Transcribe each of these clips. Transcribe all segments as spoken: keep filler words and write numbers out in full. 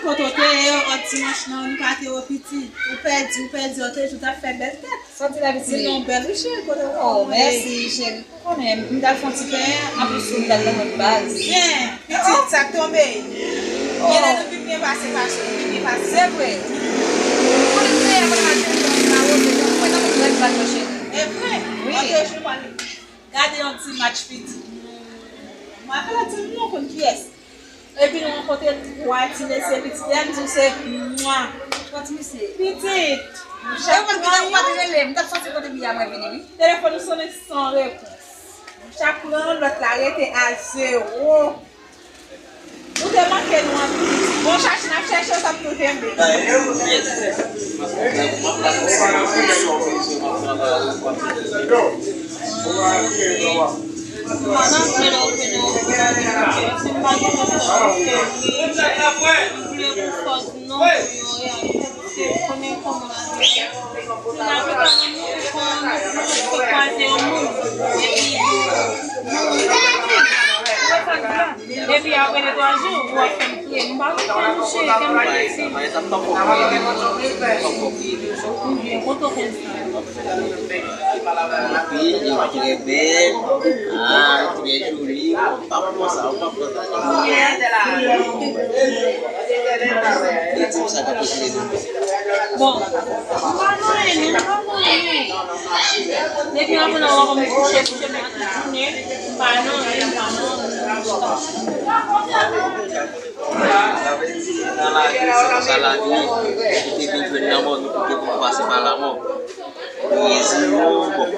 Kote w te ye, ant dimanch nan, nou pa te wè w piti. Ou pèdi, ou pèdi, ou te jou t ap fè bèl tèt. Santi la piti. Se yon bèl ou cheri, kote w Oh, kòmande. Mèsi, cheri. Ou konnen, m t al fè yon ti penyen, apre sou m t al nan lòt baz. Byen, pitit, sa k tonbe. Oh. Genlè nou vin byen pase, pase, nou vin byen pase. Se vre. Ou konnen m te ye, mwen al jwenn yon kawote, mwen nan yon lòt baz, cheri. E vre? Wi. Antre jou pale. Gade yon ti match pitit. Mwen fè yon ti nou konn kiyès. Epi nou rankontre twa ti mesye pitit, lè m di w se mwa. Twa ti mesye. Pitit. Chak mwa yo. Telefòn ki te rele, m t ap soti kote m ye a mwen vini, wi. Telefòn nou sonnen san repons. Chak mwa lòt la rete a zewo. Nou te manke nou anpil. Bon, chache n ap chèche w, sa ap tou kenbe. Epi apre de twa jou, ou ap fè m kriye. M pa konprann mouche, kè m pati. Mwen, sa m t ap fè w kriye, m t ap fè w kriye. Oubyen, kote w konn sa? Wi, li trè bèl. Ah, trè joli. Ou pa pran sa, ou pa pran sa. Li di m sa k ap rive. Bon, m pa nan anyen, non, m pa nan anyen. Depi maten an, w ap wè m kouche, kouche, m ap jounen, m pa nan anyen, m pa nan anyen. Sa vle di, nan lavi, se konsa lavi ye. Ou te vin jwenn lanmò, nou tout gen pou nou pase pa lanmò. Ou ye zewo, bon,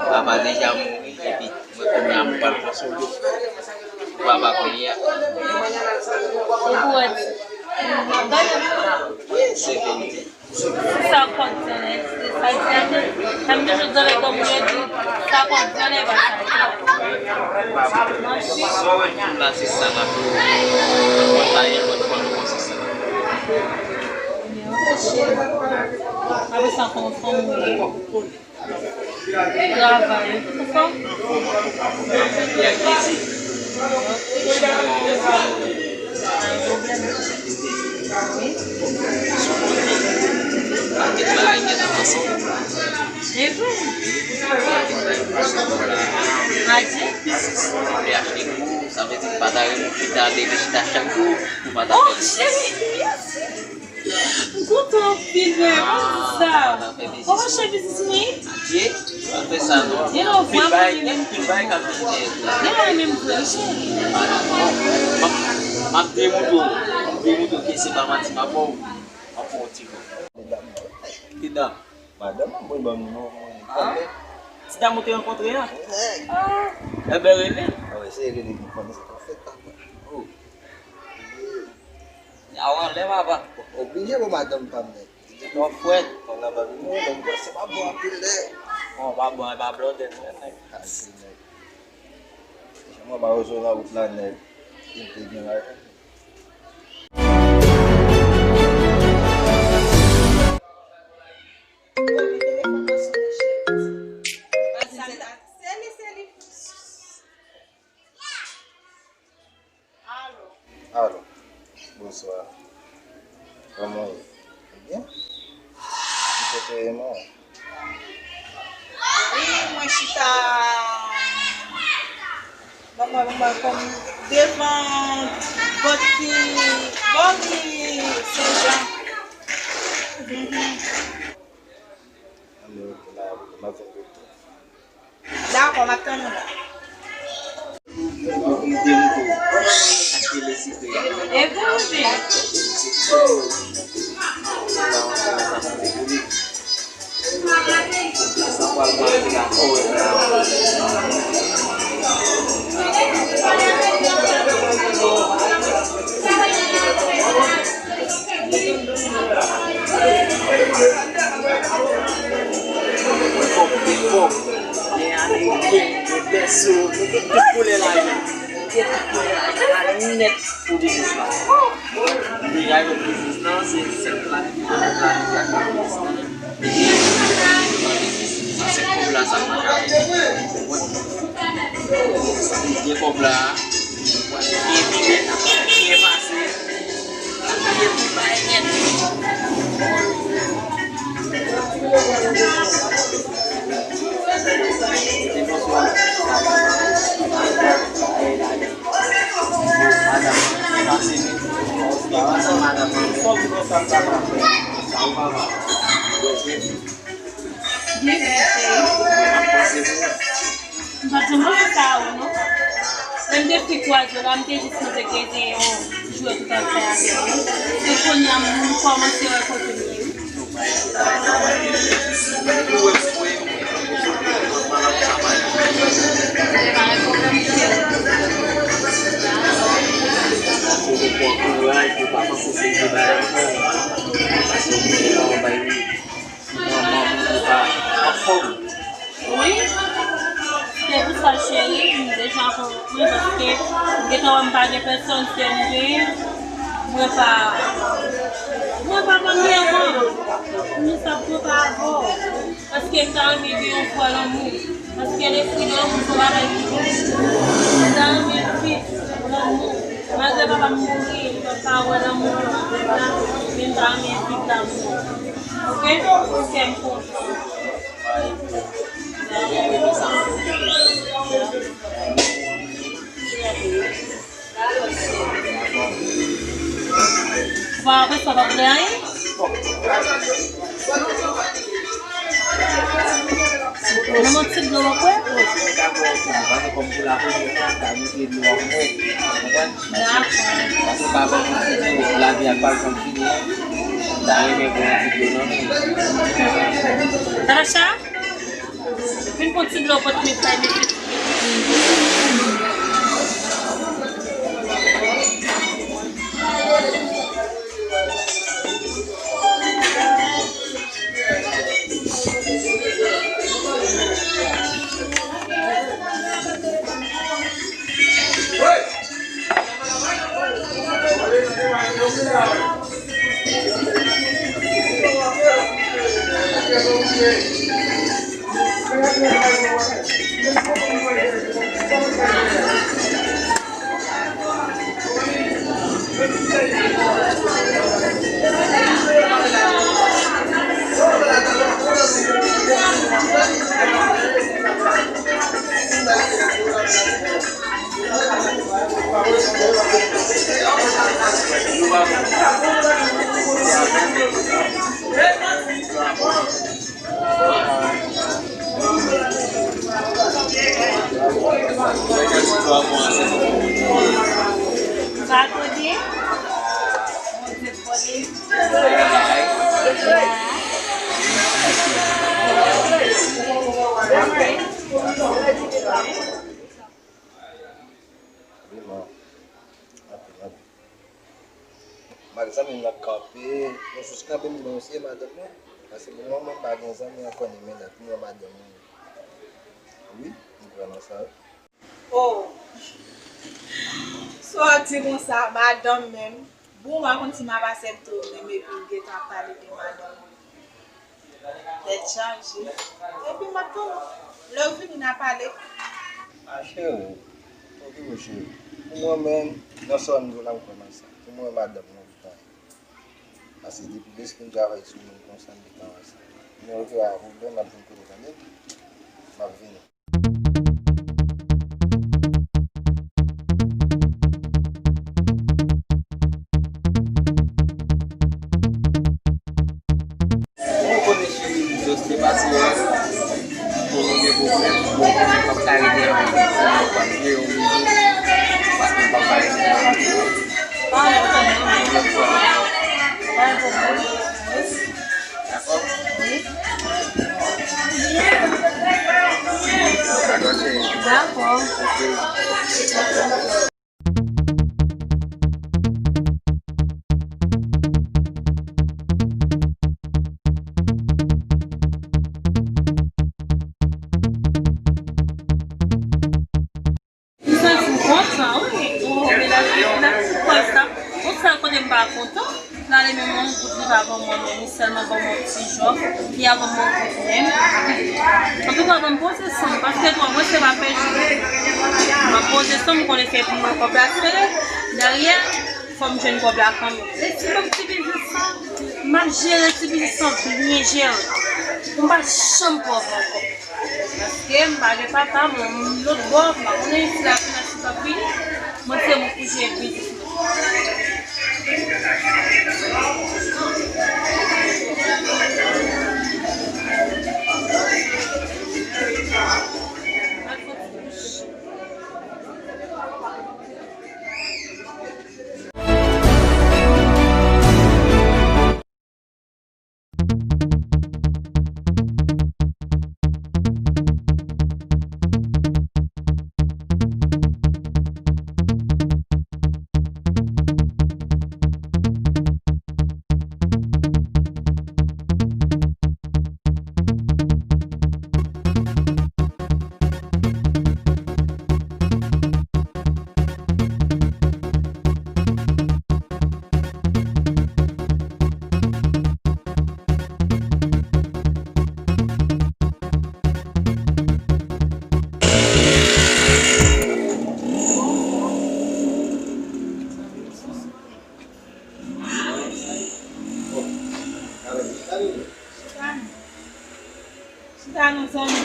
papa deja mouri, epi mwen kounye a mwen pral konsole. Ou papa kounye a. Ou pou wè ti. Gade. Wi, se verite. Sa kòk zanlè, se sa di a menm. Sa m toujou di anlè kòm yo di, sa kòk zanlè pa sa. Sa w wè m la, se sa la. Mwen pa yon lòt fwa ankò, se sa. Apre sa, kòman fanm ou ye? Travay. Ou fè? Pakèt bagay gen nan panse. E vre? Adye. Ou vle achte kou, sa vle di m pa ta renmen chita, leve chita chak jou, ou pa ta Oh, cheri, mèsi. M kontan anpil, men, mwen di sa. Ou mache biznis mwen? Adye, pa fè sa non. Anpil bagay, anpil bagay k ap vini dèyè tou la. Gen la menm vre, cheri. M ap, m ap demontre w, m ap demontre w ke se pa manti m ap ba w. M ap fè w ti kou. Medam. Kida? Madanm mwen ban m non mwen. Ah. Ti dam ou te rankontre a? Nèg. Ah. Enben rele. Ah, wè, se rele m konnen sa k ap fèt la. Oh. Nyaw anlè papa. Oblije pou madanm pa m nèg. Li twò frèt. Pandan m ap vini, mwen m panse m ap bon anpil nèg. Bon, pa bon, e pa blòdè frè nèg. Anpil nèg. Jan mwen pa rezo nan wout la nèg. Li te gen la. Alo. Bonswa. Kòman w ye? Ou byen? Ki kote w ye, man? Wi, mwen chita, ban mwen, ban mwen, kòm devan bòt ki, bò ki Sen Jan. Mhm. Anben, ok, la, m ap vin kote w. Dakò, m ap tann ou la. Mwen, mwen, mwen te montre w. Achte lesipe a. E pou w pi. Sa pral manje la, kò w la. Gen kòb, gen kòb, gen ameriken, gen pèso, nou gen tout koulè lajan. Gen tout koulè lajan, al nèt pou biznis la. Deja yo biznis lan, se sèl planifye, planifye ak biznis lan. Sa se kòb la, sa pa ka. Gen kòb la, byen vive, byen pase. M pa t janm panse sa a ou non. Lè m te fin kwaze w la, m te jis panse ke se yon jwèt ou t ap fè avè m. Se kounye a m kòmanse wè kote m ye wi. Kouraj, ou pa panse se vye bagay ankò. Paske ou gen yon bagay. Manman m pa anfòm. Wi. Se pou sa, cheri, m deja konprann, paske m gentan wè m pa gen pèsòn, sè m genyen. Mwen pa, mwen pa konn lè mwen. M jis ap kontan avè w. Paske m ta renmen gen yon fwa lanmou. Paske lespri lanmou se yon bagay ki bon. M ta renmen viv lanmou. Malgre papa m mouri, m pa ka wè lanmou nan vi m la, men m ta renmen viv lanmou. Oke? Kè m kontan. Bon, apre sa, w ap vle anyen? Nan yon ti dlo, w ap wè? Dakò. Paske pa ban pou ti dlo, lavi a pa janm fini. M ta renmen pran yon ti dlo nan men. Natacha? Vin pran ti dlo pou t met kay mesye. Pa kote? Bondye konnen. Vim an. Anpil, anpil. Mak zanmi m nan kanpe. Nou jis kanpe m bon se madanm mwen. Paske pou moman m pa gen zanmi ankò ni men dat. Pou mwen madanm mwen. Wi, m kwè nan sa wi. Oh. Sa w ap di konsa, madanm menm? Bon, m pa konn si m ap aksepte w menm epi w gentan ap pale de madanm ou. Tèt chaje. Epi m ap tann ou. Lè w vini, n a pale. A cheri, oke wi cheri. Pou mwen menm, nan sa w di la, m kwè nan sa. Pou mwen, madanm mwen, m pa. Paske depi lespri m travay sou moun konsa, m gentan wè sa. Men oke, pa pwoblèm, m ap vin kote w, tande? M ap vini. Ou konnen cheri, m jis te pase wè. Pou nou gen pwoblèm, pou w konnen m p ap ka rete anpil. M p ap jwe yon bizou. Paske m p ap ka rete anpil. Pa gen pwoblèm. Pa gen pwoblèm. Dakò? Wi. Dakò, cheri. Dakò. Oke. M santi m kontan, wi. Oh, mennaj mwen kontan pou kòz la. Yon sèl kote m pa kontan, l ale menm yon goud li pa ban mwen, men li sèlman ban mwen yon ti jòf, li pa ban mwen yon goud menm. Antouka, ban m poze san m, paske twa mwen se pa pèdi. M ap poze san m, m konnen se pou mwen konplase dèyè. Fò m jwenn kòb la kanmenm. E ti lòt ti biznis lan, m ap jere ti biznis lan byen jere. Pou m pa janm pòv ankò. Paske m pa gen papa, mwen, m lòt bò, m pa konnen si lafinans li p ap vini. Mwen se mwen pou jere biznis mwen. Chita non, zanmi.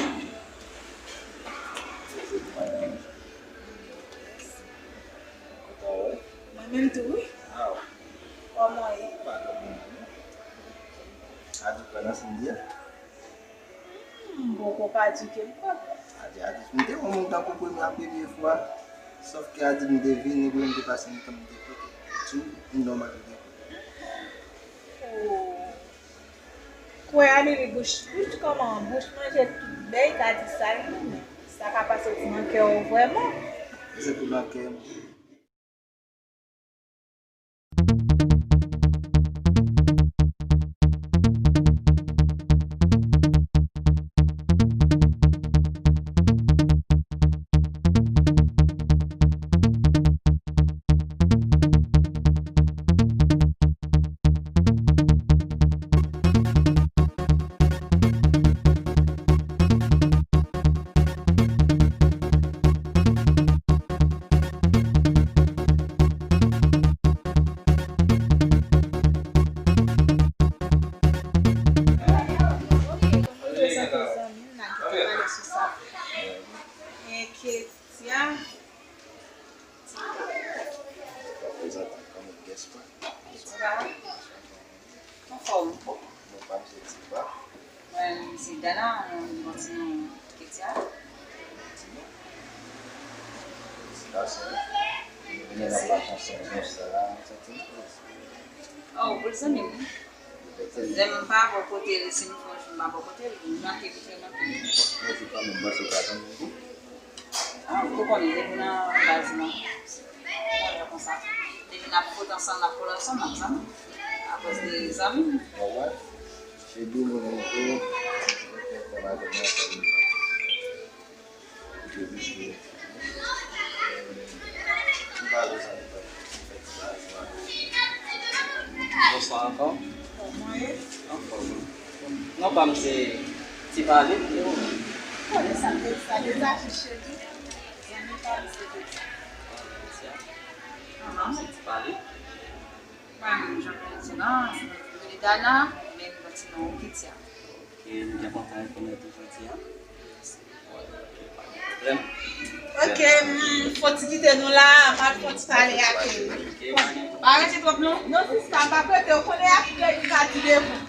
Mwen menm tou, wi. Kòman w ye? Adi pral nan Cindy a? Hmm, m poko ka di ke m kontan. Adi, adi, m te wè moun tankou premye a premye fwa. Sòf ke Adi m te vini, pou m te pase yon tan m te kote. Tou, m nòmal m te kote. Oh. Kwè a li, li bouch, bouch kòman? Bouch manje tout bèy ka di sa li renmen. Sa ka pase ti nan kè w vrèman. Se pou nan kè m. Prezante kòm guest pa. Anfòm. Non pa m se Tipa. Mwen se Dana, mwen kontinye Ketia. Felisitasyon. Mèsi. Mwen ap pase yon bon sa la, mwen santi m. Oh, pou l zanmi m. Lè m pa bò kote l, si m fè yon jou m pa bò kote l, li manke m, li fè manke m. Mwen se pa menm bò se pa zanmi m. Ah, ou konnen, depi nan baz lan. Konsa. Depi n ap fout ansanm, n ap kole ansanm, n ap zanmi. Akoz de zanmi m. Ou wè? Se de moun an tou. Fè bagay nan fè vin pati. Ou te vin pou. M pa vle sa, m pa vle sa. Bonswa ankò. Kòman ye? Anfòm. Non pa m se Ti Pale, e ou menm? Konnen sa m te di sa deja, cheri. Zanmi pa m se Ketia. Ah, Ketia. Ahan. Se Ti Pale. Mwen menm, jan mwen di nan, se mwen ki rele Dana, men m nan ti non Ketia. Ok, m byen kontan rekonèt ou jodi a. Ok, pa gen pwoblèm. Ok, m fò ti kite nou la, m al fò ti pale ak li. Ok, pa gen pwoblèm. Pa rete twòp non. Non, sista, m pa prete, ou konnen y ap kredi sa ti devan.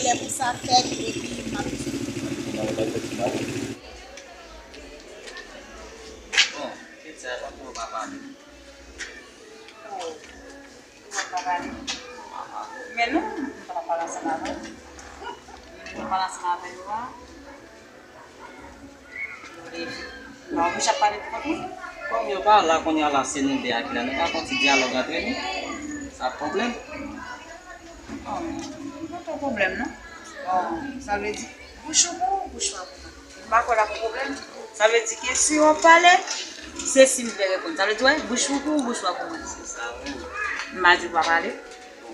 Lè pou sa fèt, epi m ap di. Bon, Ketia, tankou w pa pale. Oh, ou pa pale? Men non, m pa pale ansanm avè w. Men m pale ansanm avè w a. Bon, bouch ap pale pou kont li. Kòm yo pa la kounye a la, se nou de a ki la, nou ka fè yon ti dyalòg antre nou. Sa ap pwoblèm? Oh, pa twò pwoblèm, non. Oh, sa vle di, bouch ou pou ou, bouch pa pou mwen. M pa kwè l ap yon pwoblèm. Sa vle di ke si yo pale, se si m vle reponn. Sa vle di, wè, bouch ou pou ou, bouch pa pou mwen. Se sa menm. M pa di w pa pale.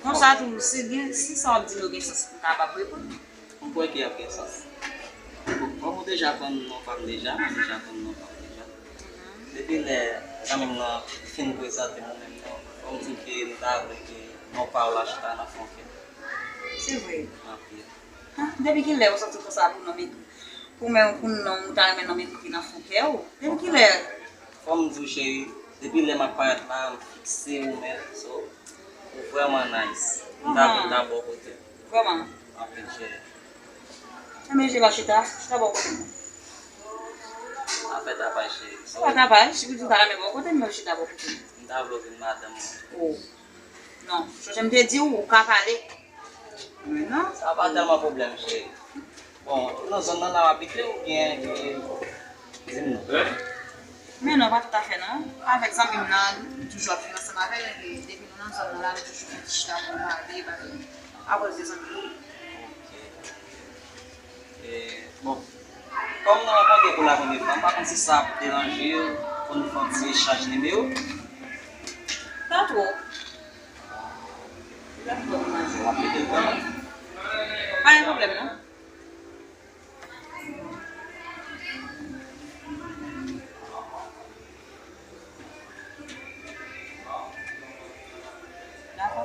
Konsa tou, si gen, si sa w ap di m yo gen sans, m kapab reponn. M kwè ke y ap gen sans. Bon, kòm ou deja konn non pa m deja, ou deja konn non pa m deja. Depi lè zanmi m nan fin prezante m ou menm non, fò m di ke m ta vle ke non pa w la chita nan fon kè m. Se vre. Anpil. Ah, depi kilè ou santi w konsa pou non m, pou men, pou non m, ou ta renmen non m ekri nan fon kè w? Depi kilè? Fò m di w, cheri, depi lè m ap parèt la, m fikse ou menm, so, ou vrèman nice. M ta vle ta bò kote. Vrèman. Anpil, cheri. Enben, chita, chita bò kote m. Afè tapaj, cheri. Se pa tapaj, si pitit ou ta renmen bò kote m, men chita bò kote m. M ta vle w vin madanm mwen. Oh. Non, sonje m te di w, ou ka pale. Men non. Sa pa tèlman pwoblèm, cheri. Bon, nan zòn nan la w abite oubyen, e, di m non. Men non, pa toutafè non. Avèk zanmi m nan, m toujou ap viv ansanm avè l, epi depi nou nan zòn nan la, nou toujou fè ti chita pou nou pale, bagay. Apre l se zanmi m. Ok. E, bon, kòm nou rankontre pou la premye fwa, m pa konn si sa ap deranje w pou nou fè yon ti echanj nimewo. Pa twò. Pa twò, m manje. W ap mete l kanmenm. Pa gen pwoblèm, non. Dakò.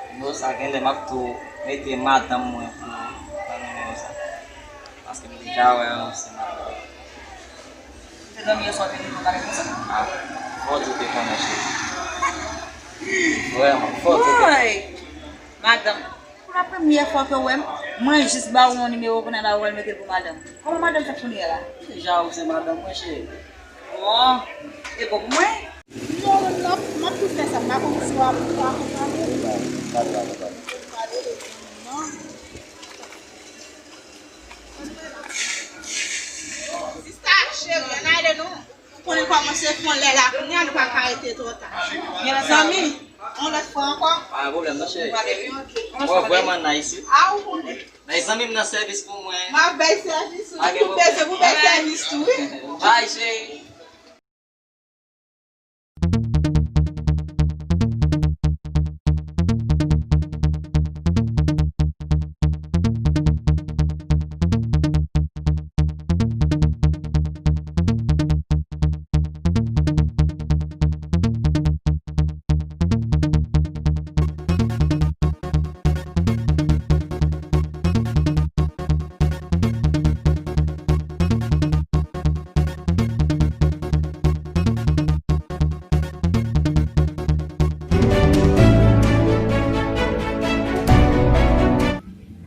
Nimewo sa genlè m ap tou mete madanm mwen pou nan nimewo sa. Paske m deja wè se madanm. Ou te dòmi yè swa, ou te leve, ou pale konsa? Ah, fò di w te konnen, cheri. Vrèman, fò di w te konnen. Woy! Madanm. Pou la premyè fwa ke w wè m, mwen jis ba w yon nimewo kounye a la, ou pral mete l pou madanm. Kòman madanm fèt kounye a la? Deja ou se madanm mwen, cheri. Bon, e bon pou mwen? Non, non, non, m ap tou fè sa, m pa konn si w ap, w ap akonpanye m. Pale, pale, pale. Non. Sista, cheri, ann ale non. Ou konnen kòman se fon lè la kounye a, nou pa ka rete twò ta. Zanmi, yon lòt fwa ankò. Pa gen pwoblèm non, cheri. Mwen vrèman nice, wi. A, ou konnen. Bay zanmi m nan sèvis pou mwen. M ap bay sèvis, wi. Pa gen pwoblèm. Ou bezwen pou bay sèvis tou, wi. Bye, cheri.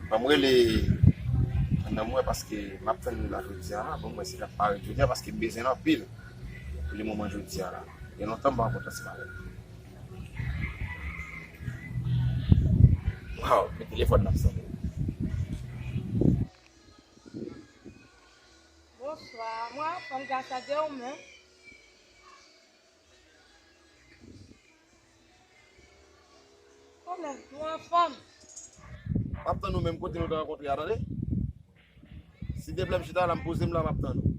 Ban m rele manman mwen paske m ap tann li la jodi a la. Ban m wè si l ap parèt jodi a paske m bezwen l anpil pou le moman jodi a la. Gen lontan m pa rankontre ansanm avè l. Waw, men telefòn nan ap sonnen. Bonswa, mwen anfòm gras a Dye, ou menm? Kòman, ou anfòm? M ap tann ou menm kote nou te rankontre a, tande? Si deplè m chita la, m poze m la, m ap tann ou.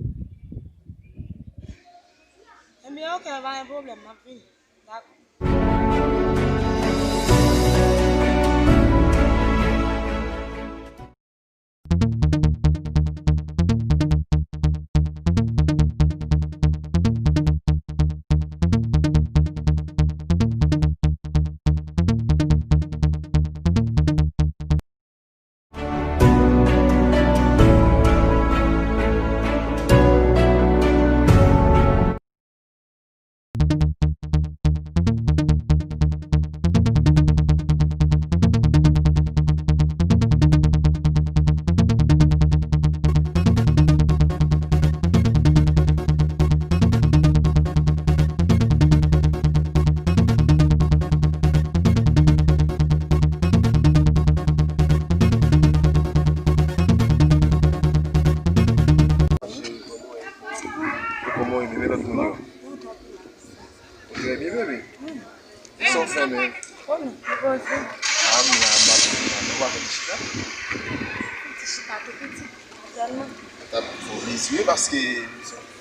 Ebyen, oke, pa gen pwoblèm, m ap vini. Dakò. Bebe, men lòt moun yo. Ou trè byen, bebe. Sa w fè menm? Ou poze. A, m la, m ap, m ap fè ti chita. Ti chita tou piti, tèlman. Ou t ap fè w plezi, wi, paske,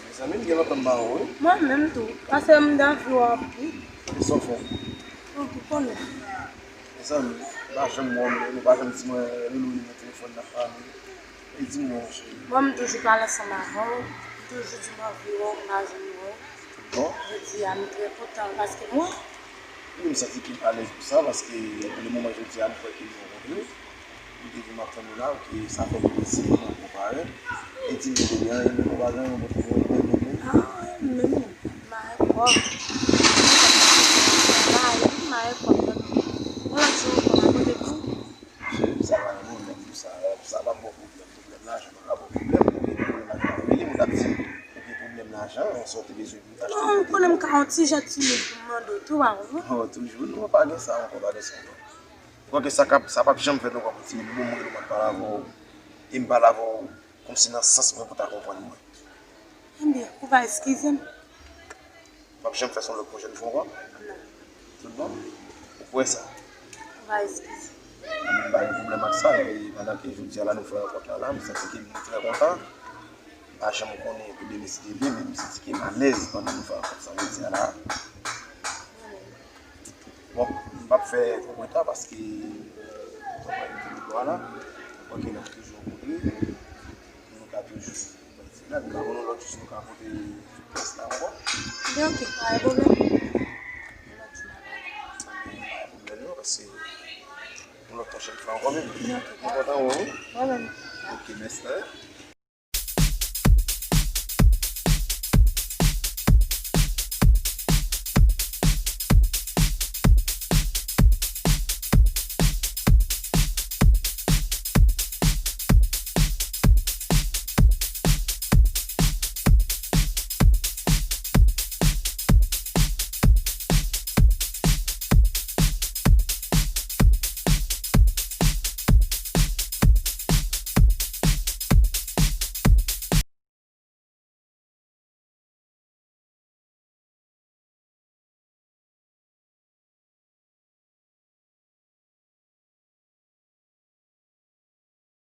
mezanmi, m gen lontan m pa wè w, wi. Mwen menm tou, paske m t anvi w anpil. Sa w fè? Ou konnen. Mezanmi, m pa janm wè w, nou pa janm di mwen, Loulou, li nan telefòn, n ap pale. E di m non, cheri. Mwen, m toujou pale ansanm avè w. M toujou di m anvi wè w, m pa janm wè w. Bon. Jodi a, m trè kontan paske mwen. Wi, m santi ke m alèz pou sa, paske pou le moman, jodi a, m kwè ke nou rankontre. M te di m ap tann ou la, ok, sa fè m plezi pou mwen konpare. E di m, bebe, anyen menm, ou pa gen anyen, ou pa gen anyen, bebe. Ah, menm, m a fò. M a fò. Yon lòt jou, m a pote pou. Cheri, sa pa gen pwoblèm pou sa. Sa pa bon pwoblèm. Pwoblèm lajan pa ka bon pwoblèm. Ou gen pwoblèm ak fanmi, moun ap di ou gen pwoblèm lajan, sa w te bezwen pou w te achte. Non, ou konnen m ka yon ti jan timid pou m mande w tou, pa konprann? Oh, toujou, non, pa gen sa ankò, pa gen sa ankò. Kwake sa k ap, sa p ap janm fèt ankò pou timoun. Bon, mwen, mwen pale avè w, e m pale avè w kòmsi nan sans mwen pou w ta konprann mwen. Ebyen, ou va eskize m. M ap janm fè sa yon lòt pwochèn fwa ankò. Non. Tout bon? Ou kwè sa? Ou va eskize m. Mwen pa gen pwoblèm ak sa, epi pandan ke jodi a la nou fè rankont la, la, m santi ke m trè kontan. M pa janm konnen pou demen si Dye vle, men m santi ke m alèz pandan nou fè rankont sa jodi a la. Bon, m p ap fè twòp reta paske, euh, tonton Mike di nou la. Ok, n ap toujou rankontre. Nou ka toujou fè ti rad. M pa konnen lòt jou si nou ka pote pyès la ankò. Ebyen, ok, pa gen pwoblèm. Yon lòt jou n a pale. Pa gen pwoblèm non, paske yon lòt pwochèn fwa ankò menm. Ebyen, ok, pa gen pwoblèm. Mwen kontan wè w, wi. Mwen menm. Ok, mèsi.